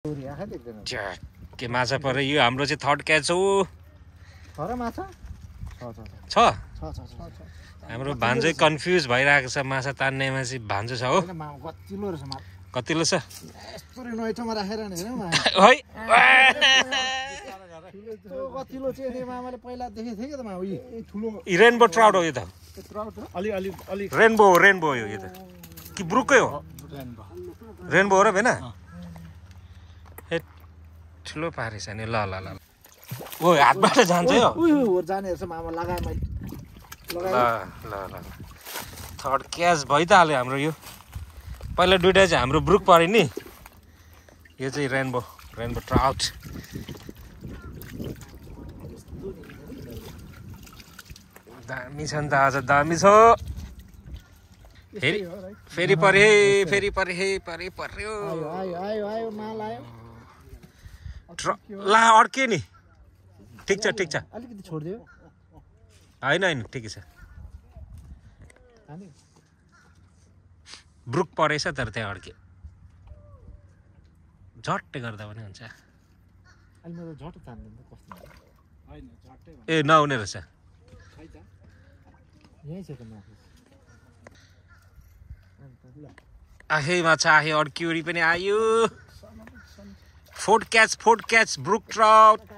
के माछा परे यो हाम्रो चाहिँ थर्ड क्याच हो छ हाम्रो भान्जो कन्फ्युज भइरहेको छ माछा तान्नेमा चाहिँ भान्जो छ हो कतिलो छ रेनबो ट्राउट हो यो त रेनबो यो त कि ब्रुकै हो रेनबो हो र भेना ठुलो पारेछ नि ल ल ल ओ हातबाट जान्छ यो ल थर्ड क्याच भइ त हाल्यो हाम्रो यो पहिला दुइटा चाहिँ हाम्रो ब्रुक पऱ्यो नि यो चाहिँ रेनबो ट्राउट दामी छ नि त आज दामी छ फेरि पर्यो ला अड्के नि ठिक छ अलिकति छोड्दियो होइन ठिकै छ ब्रुक परेछ तर त्यहाँ अड्के झट्टै गर्दा पनि हुन्छ ए नहुने रहेछ आहे माछा आहे अड्किउरी पनि आयो फोर्थ क्याच ब्रुक ट्राउट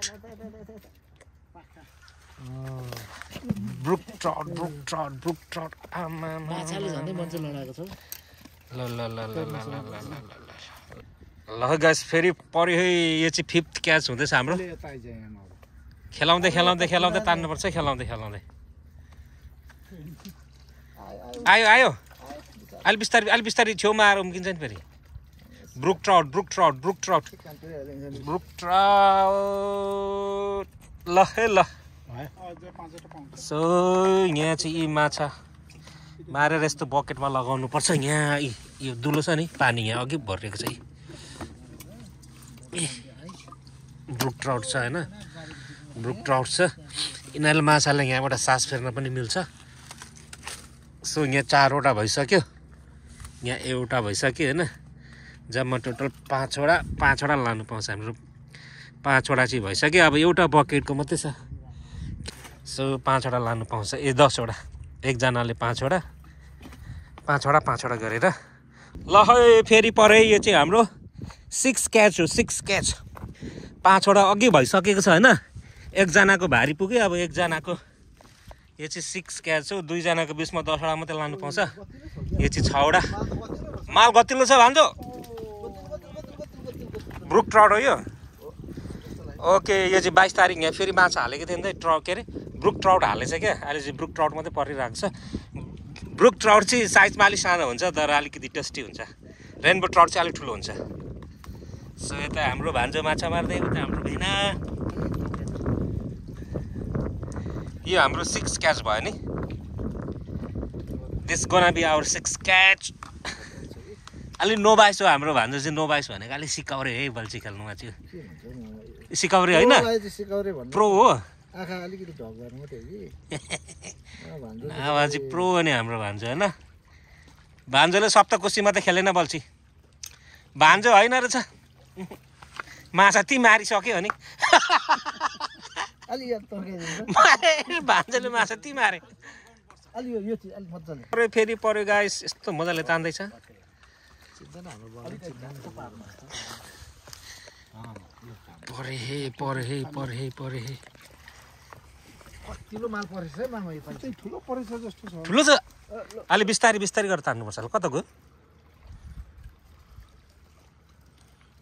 ल गाइस फेरि पर्यो है यो चाहिँ फिफ्थ क्याच हुँदैछ हाम्रो खेलाउँदै तान्नुपर्छ खेलाउँदै आयो अलि बिस्तारै छेउमा आएर उम्किन्छ नि फेरि ब्रुक ट्राउट ल सो यहाँ चाहिँ यी माछा मारेर यस्तो बकेटमा लगाउनु पर्छ यहाँ यो दुलो छ नि पानी यहाँ अघि भरिएको छ ब्रुक ट्राउट छ होइन यिनीहरूले माछालाई यहाँबाट सास फेर्न पनि मिल्छ सो यहाँ 4वटा भइसक्यो यहाँ एउटा भइसक्यो होइन जम्मा टोटल 5वटा लानु पाउँछ हाम्रो 5वटा चाहिँ भइसक्यो अब एउटा बकेटको मात्रै छ सो 5वटा लानु पाउँछ 10वटा एकजनाले 5वटा गरेर ल है फेरि परे यो चाहिँ हाम्रो 6 क्याच हो 6 क्याच 5वटा अघि भइसकेको छ होइन एकजनाको भारी पुग्यो अब एकजनाको यो चाहिँ 6 क्याच हो 2जनाको बिचमा 10वटा मात्रै लानु पाउँछ यो चाहिँ 6वटा माल गतिलो छ भान्जो ब्रुक ट्राउट हो यो ओके यो चाहिँ 22 तारिक यहाँ फेरि माछा हालेको थियो नि त के अरे ब्रुक ट्राउट हालेछ क्या अहिले चाहिँ ब्रुक ट्राउट मात्रै परिरहेको छ ब्रुक ट्राउट चाहिँ साइजमा अलिक सानो हुन्छ तर अलिकति टेस्टी हुन्छ रेनबो ट्राउट चाहिँ अलिक ठुलो हुन्छ सो यता हाम्रो भान्जो माछा मार्दै उता हाम्रो भेना यो हाम्रो 6 क्याच भयो नि this gonna be our 6 catch अलि नोबाइस हो हाम्रो भान्जो चाहिँ नोबाइस भनेको अलिक सिकाउरे है बल्छी खेल्नुमा चाहिँ सिकाउरे होइन प्रो हो आवाज प्रो हो नि हाम्रो भान्जो होइन भान्जोले सप्तकोशी मात्रै खेलेन बल्छी भान्जो होइन रहेछ माछा ती मारिसक्यो नि भान्जोले माछा ती मारे फेरि पर्यो गाइस यस्तो मजाले तान्दैछ परे हे ठुलो छ अलि बिस्तारै गरेर तान्नुपर्छ कता गयो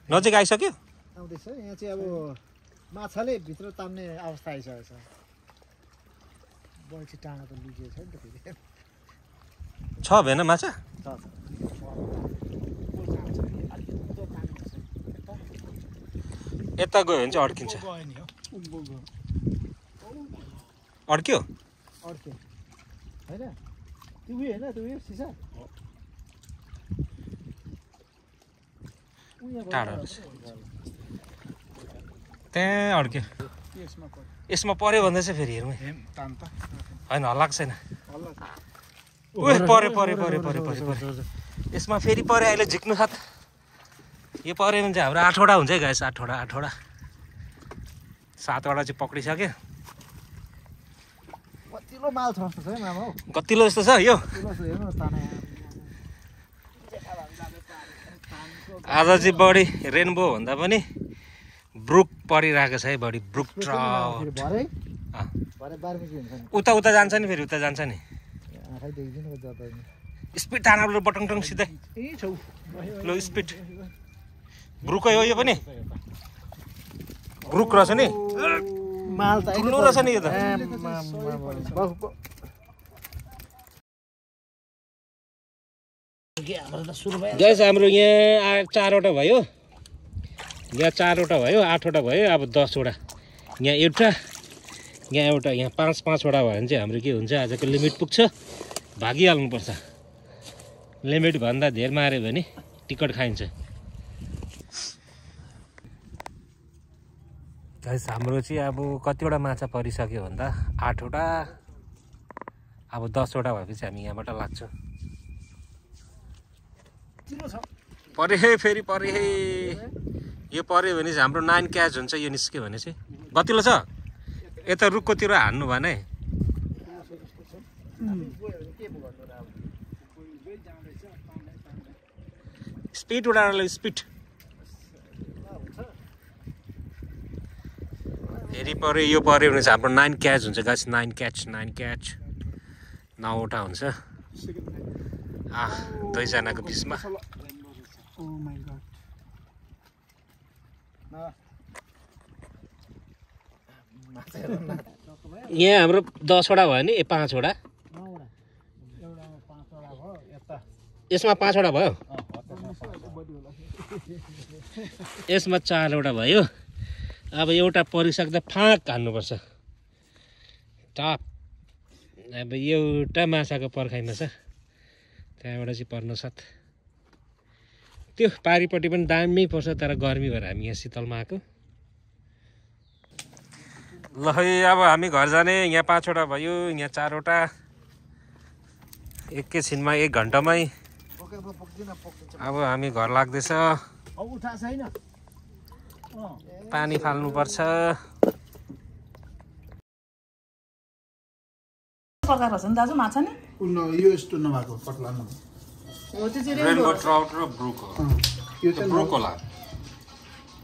नजिक आइसक्यो आउँदैछ यहाँ चाहिँ अब माछाले भित्र तान्ने अवस्था आइसकेको छ बल्छी टाँडा त लुकिएको छ नि त फेरि छ भेन माछा यता गयो भने चाहिँ अड्किन्छ अड्क्यो होइन त्यो उयो होइन त्यो उयो सिसा टाढो त्यहाँ अड्क्यो यसमा पर्यो भन्दा चाहिँ फेरि हेरौँ होइन हल्लाएको छैन पर्यो यसमा फेरि पर्यो अहिले झिक्नु साथ यो पऱ्यो भने चाहिँ हाम्रो 8वटा हुन्छ है गाइस 8वटा 7वटा चाहिँ पक्रिसक्यो कतिलो माल छ जस्तो छ है मामा हौ कतिलो जस्तो छ यो कतिलो छ हेर्नु ताने आज चाहिँ बढी रेनबो भन्दा पनि ब्रुक परिरहेको छ है बढी ब्रुक ट्राउट भरे भरे बारमी के हुन्छ नि उता उता जान्छ नि फेरि उता जान्छ नि आँखै देख्दिन जता नि स्पिड तान्नु बटङटङ सिधै ए छौ लो स्पिड ब्रुकै हो यो पनि ब्रुक रहेछ नि माल त ठुलो रहेछ नि यो त गाइस हाम्रो यहाँ 4वटा भयो यहाँ 4वटा भयो 8वटा भयो अब 10वटा यहाँ एउटा यहाँ 5-5वटा भयो भने चाहिँ हाम्रो के हुन्छ आजको लिमिट पुग्छ भागिहाल्नुपर्छ लिमिट भन्दा धेर माऱ्यो भने टिकट खाइन्छ गाइस हाम्रो चाहिँ अब कतिवटा माछा परिसक्यो भन्दा 8वटा अब 10वटा भएपछि हामी यहाँबाट लाग्छौँ परे फेरि परे यो पऱ्यो भने चाहिँ हाम्रो 9 क्याच हुन्छ यो निस्क्यो भने चाहिँ कतिलो छ यता रुखकोतिर हान्नु भएन है स्पिड उडाएर स्पिड फेरि पऱ्यो यो पऱ्यो भने चाहिँ हाम्रो 9 क्याच हुन्छ गाइस 9 क्याच 9वटा हुन्छ 2 जनाको बिचमा यहाँ हाम्रो 10वटा भयो नि 5वटा यसमा 5वटा भयो यसमा 4वटा भयो अब एउटा परिसक्दा फाँक हान्नुपर्छ टप अब एउटा माछाको पर्खाइमा छ त्यहाँबाट चाहिँ पर्न साथ त्यो पारिपट्टि पनि दामी पर्छ तर गर्मी भएर हामी यहाँ शीतलमा आएको ल है अब हामी घर जाने यहाँ 5वटा भयो यहाँ 4वटा एकैछिनमा 1 घन्टामै अब हामी घर लाग्दैछ पानी फाल्नुपर्छ प्रकार छ नि दाजु माछा नि यो यस्तो नभएको पतला हो त्यो चाहिँ रेनबो ट्राउट र ब्रुक हो यो चाहिँ ब्रुक होला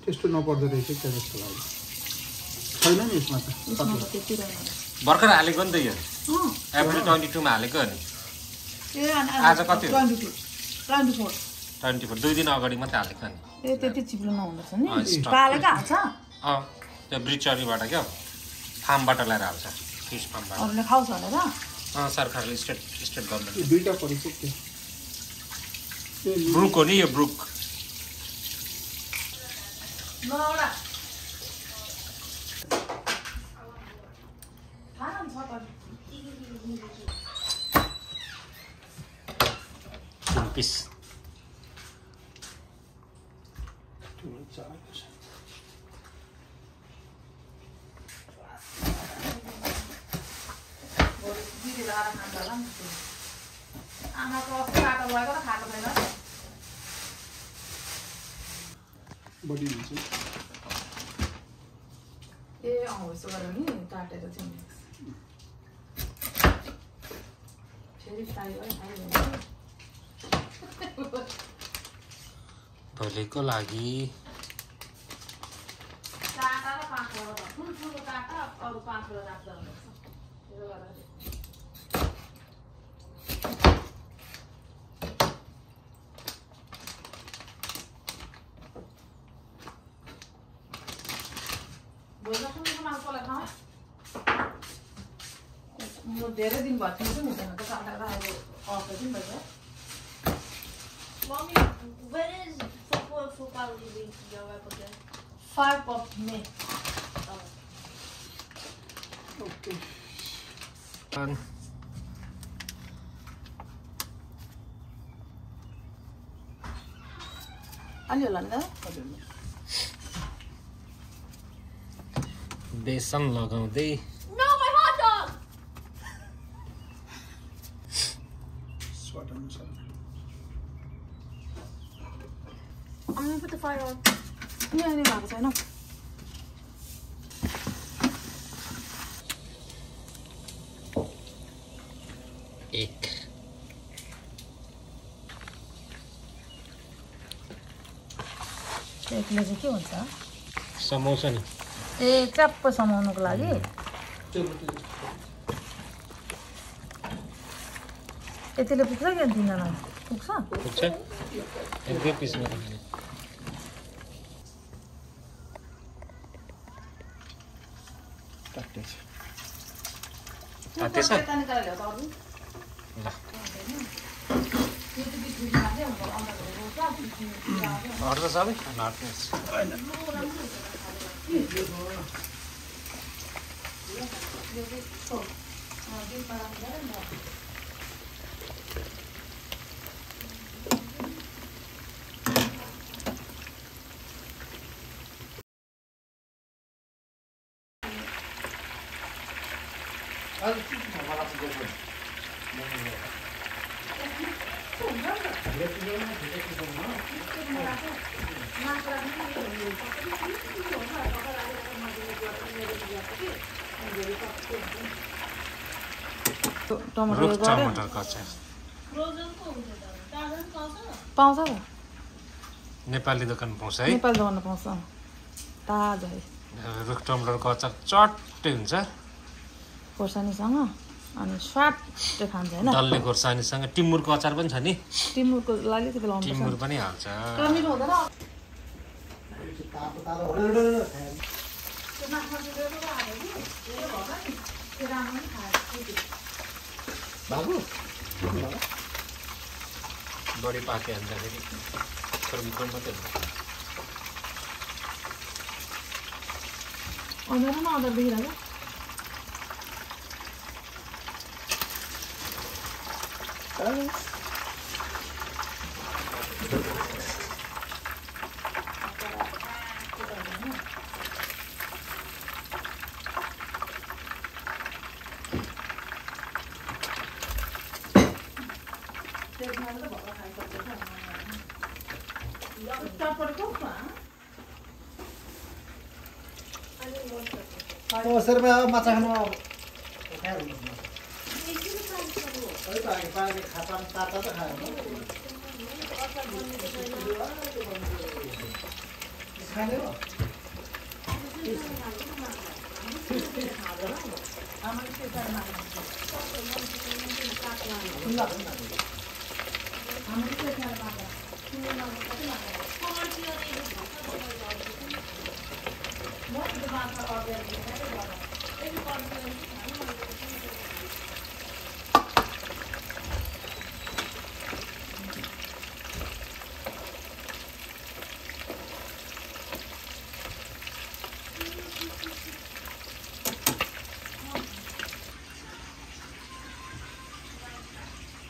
त्यस्तो नपर्दो रहेछ क्या जस्तो लाग्यो छैन नि यसमा त भर्खर हालेको नि त यो अप्रिल 22 मा हालेको नि आज कति हो 24 2 दिन अगाडि मात्रै हालेको नि ए त्यति चिप्लो नहुँदैछ नि पालेको हाल्छ त्यो ब्रिचरीबाट क्या फार्मबाट ल्याएर हाल्छ फिस फार्मबाट अरूले खाउँछ भनेर सरकारले स्टेट गभर्मेन्ट दुईटा परिसक्यो ब्रुक हो नि यो ब्रुक पिस बडी हुन्छ ए यसो गरेर नि काटेर चाहिँ फेरि फ्राई भोलिको लागि काटा र 5वटा ठुल्ठुलो काटा अरू 5वटा राख्दा हुन्छ त्यसो गरेर धेरै दिन भयो चाहिँ हुँदैन त काटेर अब अफ दिन भइछ Mommy, when is football league go up again? 5 of May. Okay अलि होला नि त बेसन लगाउँदै No, my hot dog! स्वाद अनुसार I'm gonna put the fire आएको छैन। एक एकले चाहिँ के हुन्छ? समोसा नि ए च्याप्प समाउनुको लागि यतिले पुग्छ कि 3 जना पुग्छ? पुग्छ एक दुई पिस मात्रै खाने तातेछ ल हट्छ सबै टमाटर रुख गऱ्यो टमाटरको अचार पाउँछ त नेपाली दोकान पाउँछ है नेपाली दोकानमा पाउँछ ताजा है रुख टमाटरको अचार चट्टै हुन्छ खोर्सानीसँग अनि स्वाटले खान्छ होइन डल्ले खोर्सानीसँग टिमुरको अचार पनि छ नि टिमुरको लागि चाहिँ लाउनु टिमुर पनि हाल्छ मिठो हुँदैन तातो तातो हुँदैन खायो बाबु बढी पाके हाल्दाखेरि थोरको मात्रै हुन्छ अदर न अदर देखिरहेको अवसरमा माछा खानु खाता तातो त खायो खाने हो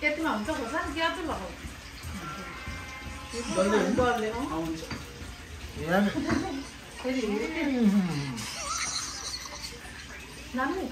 यतिमा हुन्छ खोर्सानी क्या चाहिँ भएको यहाँ फेरि नानी